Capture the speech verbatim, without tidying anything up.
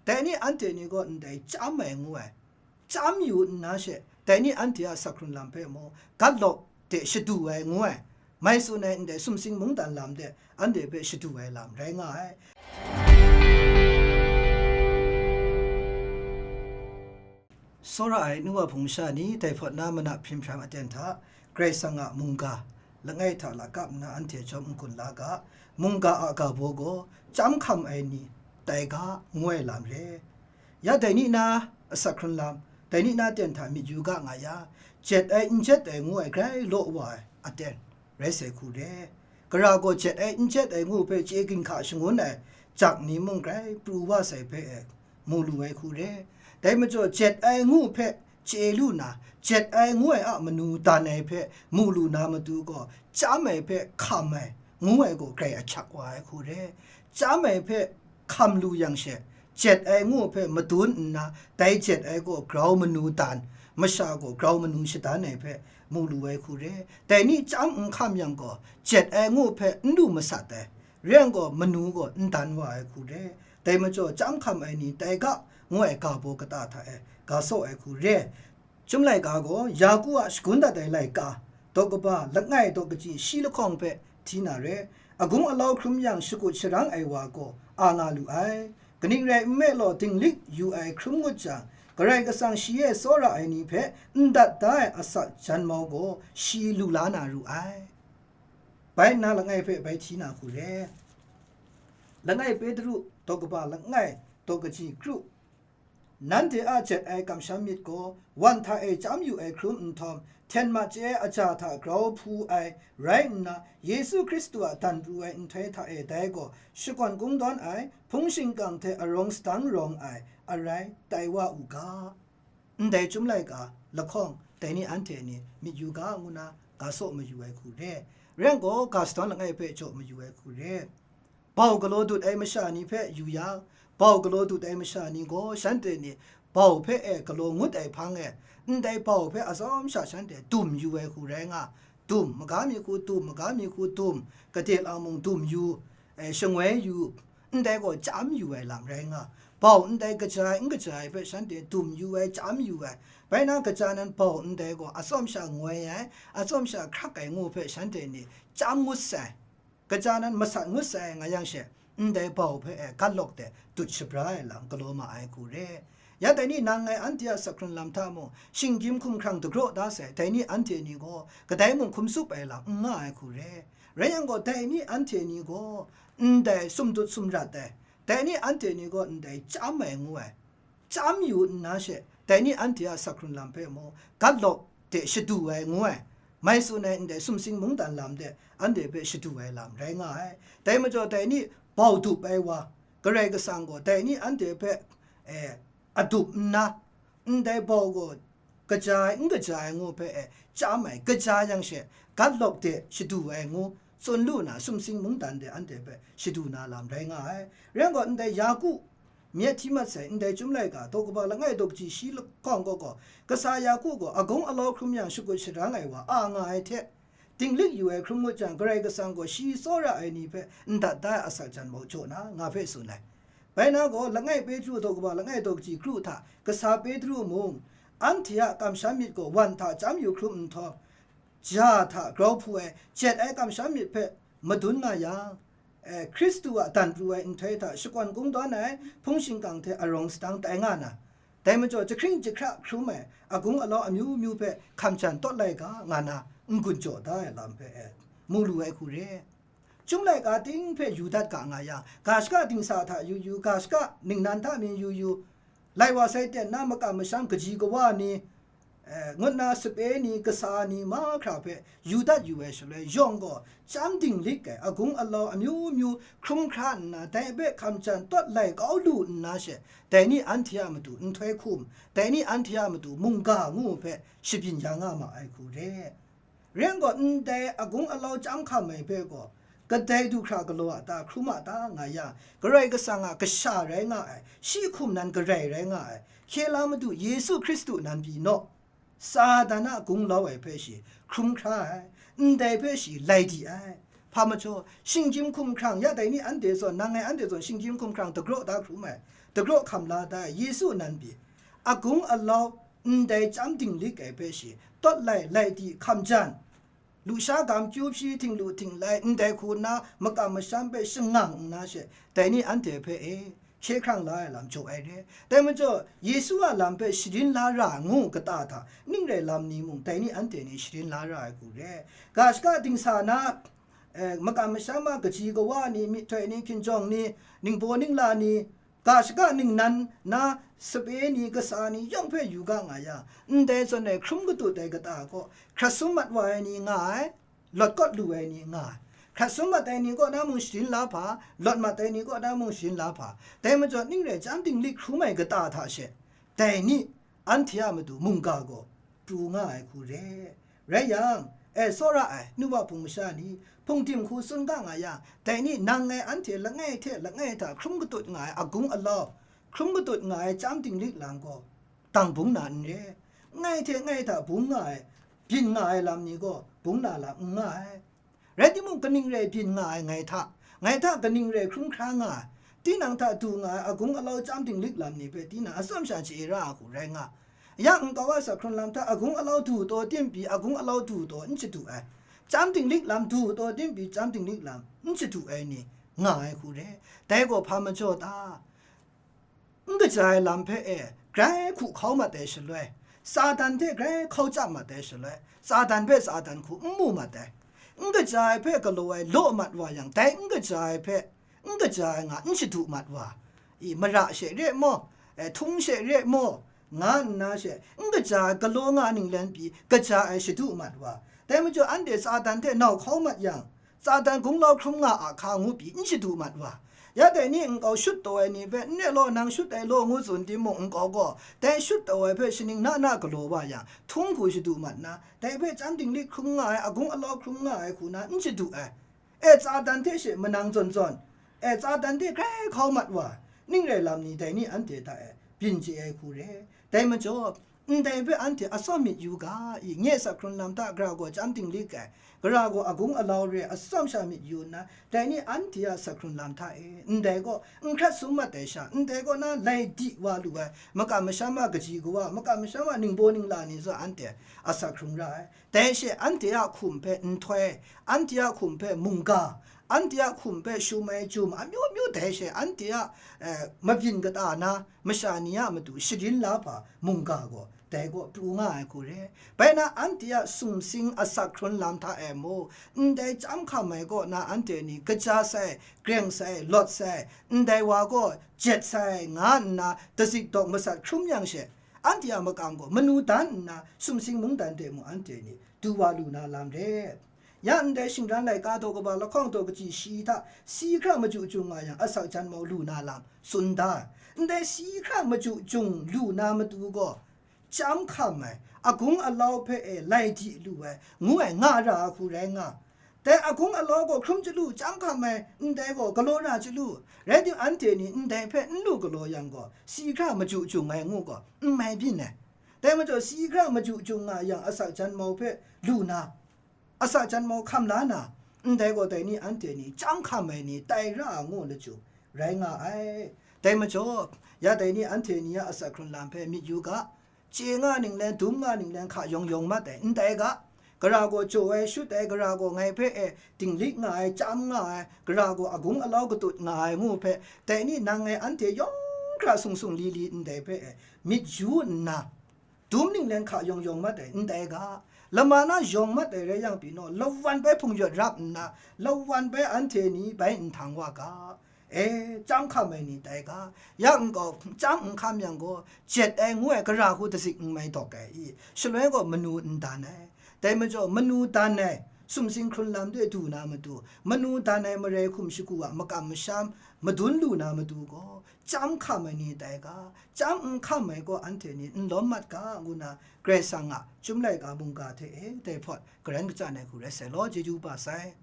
Dai ni anhte ni gaw ndai chyam ai ngu ai, chyam yu nna she, dai ni anhte a asak hkrun lam hpe mung, gat lawk de shadu ai ngu ai, mai tsun ai ndai sumsing mungdan lam de anhte hpe shadu ai lam rai nga ai. Tsawra ai nu wa hpung masha ni, dai hpawt na manap hprim hpram aten hta, Karai Kasang a mungga langai hta lakap nna anhte chyawm n-gun la ga, mungga a ga baw gaw, chyam hkam ai ni tai ga, ngu ai lam re. Ya dai ni na asak hkrun lam, dai ni na aten hta myit yu ga nga yang, jet ai n jet ai ngu ai grai law wa ai aten rai sai hku re. Gara gaw jet ai n jet ai ngu hpe chye ginhka shangun ai jak ni mung grai pru wa sai hpe e, mu lu ai hku re. Dai majaw, jet ai ngu hpe chye lu na, jet ai ngu ai a manu dan ai hpe mu lu na matu gaw, chyam ai hpe hkam ai ngu ai gaw grai ahkyak wa ai hku re. Chyam ai hpe hkam lu yang she, jet ai ngu hpe madun nna, dai jet ai gaw grau manu dan, masha gaw grau manu shadan ai hpe mu lu ai hku re. Dai ni chyam n hkam yang gaw, jet ai ngu hpe n lu masat ai, rai yang gaw manu gaw n dan wa ai hku re. Dai majaw, chyam hkam ai ni tai ga, ngu ai ga baw kata hta e ga saw ai hku re. Chyum laika gaw, Yaku a shagun dat ai laika, daw kaba langai daw kaji shi lahkawng hpe hti na re. Agung alau hkrum yang shakut sharang ai wa gaw a nga lu ai. Kaning rai nme law, dinglik yu ai hkrum ngut jang, Karai Kasang shi e tsawra ai ni hpe n dat da ai asak jan mau gaw shi lu la na ru ai. Bai nna langai hpe bai hti na hku re. Langai Petru, daw kaba langai daw kaji kru. Nanhte a jet ai kamsham myit gaw, wan hta e chyam yu ai hkrum nhtawm, hten mat chye ai aja hta grau hpu ai rai nna, Yesu Hkristu a dan pru ai nhtoi hta e dai gaw shakawn kungdawn ai, hpung shingkang hte arawng sadang rawng ai arai tai wa u ga. Ndai Chyum laika lahkawng dai ni anhte ni myit yu ga ngu na ga saw mayu ai hku re. Rai yang gaw, ga shadawn langai hpe jaw mayu ai hku re. Bau galaw dut ai masha ni hpe yu yang, bau galaw dut ai masha ni gaw shanhte ni bau hpe e galaw ngut ai hpang e, ndai bau hpe atsawm sha shanhte dum yu ai hku rai nga, dum, maga mi hku dum, maga mi hku dum, gade lang mung dum yu, e, shangoi yu, ndai gaw chyam yu ai lam rai nga, bau ndai kaja ai n kaja ai hpe shanhte dum yu ai, chyam yu ai, bai na kaja nan bau ndai gaw atsawm sha ngoi ai, atsawm sha hkrak ai ngu hpe shanhte ni chyam ngut sai. Kaja nan masat ngut sai nga yang she, ndai bau hpe e gat lawk de dut shabra ai lam galaw ma ai hku re. Ya dai ni nang ngai anhte a asak hkrun lam hta mung, shinggyim hkumhkrang dagraw da sai, dai ni anhte ni gaw kadai mung hkum tsup ai lam n nga ai hku re. Rai yang gaw, dai ni anhte ni gaw ndai sumdut sumrat ai, dai ni anhte ni gaw ndai chyam ai ngu ai, chyam yu nna she, dai ni anhte a asak hkrun lam hpe mung, gat lawk de shadu ai ngu ai, mai tsun ai ndai sumsing mungdan lam de anhte hpe shadu ai lam rai nga ai. Dai majaw, dai ni bau dup ai wa, Karai Kasang gaw dai ni anhte hpe, e, adup nna, ndai bau gaw kaja ai, n kaja ai ngu hpe e chyam ai, kaja yang she, gat lawk de shadu ai ngu, tsun lu na, sumsing mungdan de anhte hpe shadu na lam rai nga ai. Rai yang gaw, ndai Yaku, myit hti mat sai, ndai Chyum laika, daw kaba langai daw kaji shi lahkawng gaw gaw, kasa Yaku gaw agung alau hkrum yang shakut sharang ai wa a nga ai hte, dinglik yu ai hkrum ngut jang, Karai Kasang gaw shi tsawra ai ni hpe n dat da ai asak jan mau jaw na, nga hpe tsun ai. Bai na gaw, langai Petru daw kaba langai daw kaji kru hta, kasa Petru mung, anhte a kamsham myit gaw wan hta chyam yu hkrum nhtawm, ja hta grau hpu ai, jet ai kamsham myit hpe madun nga yang, e, Hkristu a dan pru ai nhtoi hta shakawn kungdawn ai, hpung shingkang hte arawng sadang tai nga na, dai majaw, jahkring jahkra hkrum ai, agung alau amyu myu hpe hkam jan tawt lai ga nga na, n-gun jaw da ai lam hpe, e, mu lu ai hku re. Chyum laika ting hpe yu dat ga nga yang, ga shaka dingsa hta yu yu, ga shaka ningnan hta mung yu yu, lai wa sai ten na makam masham kaji kawa ni, e, ngut na sape ni, kasa ni mahkra hpe yu dat yu ai shaloi, yawng gaw chyam dinglik ai, agung alau amyu myu hkrum hkra nna, dai hpe hkam jan tawt lai kau lu nna she, dai ni anhte a matu nhtoi hkum, dai ni anhte a matu mungga ngu hpe shabyin ya nga ma ai hku re. Rai yang gaw, ndai agung alau chyam hkam ai hpe gaw, kadai du hkra galaw a ta, hkrum a ta nga yang, Karai Kasang a kasha rai nga ai, shi hkum nan garai rai nga ai, hkye la Madu Yesu Hkristu nan pyi naw, Satan a gunglau ai hpe shi hkrum hkra ai, ndai hpe shi lai di ai. Hpa majaw, shinggyim hkumhkrang, ya dai ni anhte zawn, nang ngai anhte zawn shinggyim hkumhkrang dagraw da hkrum ai, dagraw hkam la da ai Yesu nan pyi, agung alau ndai chyam dinglik ai hpe shi, tawt lai, lai di, hkam jan, lusha gam kyu hpyi, htinglu htinglai, ndai hku nna makam masham hpe shangang nna she, dai ni anhte hpe e, hkye hkrang la ai lam jaw ai re. Dai majaw, Yesu a lam hpe sharin la ra ai ngu kata hta, ning rai lam ni mung, dai ni anhte ni sharin la ra ai hku re. Ga shaka dingsa na, eh, makam masham a kaji kawa ni, myihtoi ni, hkinjawng ni, ningbaw ningla ni, ga shaka ningnan na sape ni, kasa ni yawng hpe yu ga nga yang, ndai zawn e hkrum katut ai kata kaw, hkrat sum mat wa ai ni nga ai, lawt kawt lu ai ni nga ai. Hkrat sum mat ai ni kaw na mung sharin la hpa, lawt mat ai ni kaw na mung sharin la hpa. Dai majaw, ning rai chyam dinglik hkrum ai kata hta she, dai ni anhte a matu mungga gaw pru nga ai hku re. Rai yang, e, tsawra ai, nu wa hpung masha ni, hpungdim hku tsun ga nga yang, dai ni nang ngai anhte langai hte langai hta hkrum katut nga ai agung alau, hkrum katut nga ai chyam dinglik lam gaw, dang bung na n re. Ngai hte ngai hta bung nga ai, byin nga ai lam ni gaw, bung na lam n nga ai. Rai timung, kaning rai byin nga ai ngai hta, ngai hta kaning rai hkrum hkra nga ai, tinang hta du nga ai agung alau chyam dinglik lam ni hpe tinang atsawm sha chye ra ai hku rai nga. Ya nkau a sak hkrun lam hta agung alau du taw tim pyi agung alau du taw n shadu ai, chyam dinglik lam du taw tim pyi chyam dinglik lam n shadu ai ni nga ai hku re. Dai gaw hpa majaw ta? N kaja ai lam hpe e grai hku hkau mat ai shaloi, Satan hte grai hkau chyam mat ai shaloi, Satan hpe Satan hku n mu mat ai. N kaja ai hpe galaw ai law mat wa yang, dai n kaja ai hpe n kaja ai nga n shadu mat wa, i, mara she re maw, e, htung she re maw, nga nna she, n kaja ai galaw nga ninglen pyi kaja ai shadu mat wa. Dai majaw, anhte Satan hte nau hkau mat yang, Satan gunglau hkrum nga a hka ngu pyi n shadu mat wa. Ya dai ni nkau shut taw ai ni hpe, n re law, nang shut ai law ngu tsun timung, nkau gaw dai shut taw ai hpe shaning na na galaw wa yang, htung hku shadu mat nna, dai hpe chyam dinglik hkrum nga ai, agung alau hkrum nga ai hku na n shadu ai. E, Satan hte she manang zawn zawn, e, Satan hte grai hkau mat wa, ning rai lam ni dai ni anhte hta e byin chye ai hku re. Dai majaw, ndai hpe anhte atsawm myit yu ga i, nye sak hkrun lam hta gara gaw chyam dinglik ai, gara gaw agung alau re ai atsawm sha myit yu nna, dai ni anhte a sak hkrun lam hta e, ndai gaw n hkrat sum mat ai sha, ndai kaw na lai di wa lu ai, makam masham a kaji kawa, makam masham a ningbaw ningla ni zawn anhte a sak hkrung ra ai. Dai she anhte a hkum hpe nhtoi, anhte a hkum hpe mungga, anhte a hkum hpe shum ai jum amyu myu, dai she anhte a, eh, mabyin kata na masha ni a matu sharin la hpa mungga gaw, dai gaw pru nga ai hku re. Bai na, anhte a sumsing asak hkrun lam hta e mu, ndai chyam hkam ai kaw na anhte ni kaja sai, greng sai, lawt sai, ndai wa gaw jet sai, nga nna dazik dawk masat hkrum yang she, anhte a makam gaw manu dan nna sumsing mungdan de mung anhte ni du wa lu na lam re. Ya ndai shingran laika daw kaba lahkawng daw kaji shi hta si hkra machyu chyung nga yang, asak jan mau lu na lam tsun da. Ndai si hkra machyu chyung lu na matu gaw, chyam hkam ai, agung alau hpe e lai di lu ai, ngu ai nga ra ai hku rai nga. Dai agung alau gaw hkrum chyalu, chyam hkam ai, ndai gaw galaw ra chyalu, rai timung, anhte ni ndai hpe n lu galaw yang gaw, si hkra machyu chyung ai ngu gaw, n mai byin ai. Dai majaw, si hkra machyu chyung nga yang, asak jan mau hpe lu na, asak jan mau hkam la na, ndai gaw dai ni anhte ni chyam hkam ai ni tai ra ai ngu lachyum rai nga ai. Dai majaw, ya dai ni anhte ni a asak hkrun lam hpe myit yu ga, chye nga ninglen, dum nga ninglen hka yawng yawng mat ai, ndai ga, gara gaw jaw ai, shut ai, gara gaw ngai hpe e dinglik nga ai, chyam nga ai, gara gaw agung alau katut nga ai ngu hpe, dai ni nang ngai anhte yawng hkra sung sung li li ndai hpe e myit yu nna, dum ninglen hka yawng yawng mat ai, ndai ga, lama na yawng mat ai rai yang pyi naw, lawan bai hpung yawt rap nna, lawan bai anhte ni bai nhtang wa ga. E, chyam hkam ai ni tai ga, ya nkau chyam n hkam yang gaw, jet ai ngu ai gara hku dazik n mai dawk ai i, shaloi gaw manu n dan ai. Dai majaw, manu dan ai, sumsing hkrun lam de du na matu, manu dan ai marai hkum shagu a makam masham madun lu na matu gaw, chyam hkam ai ni tai ga, chyam n hkam ai gaw anhte ni n lawm mat ga, ngu na Karai Kasang a Chyum laika mungga hte e dai hpawt garan kachyan ai hku rai sai law, chyeju kaba sai.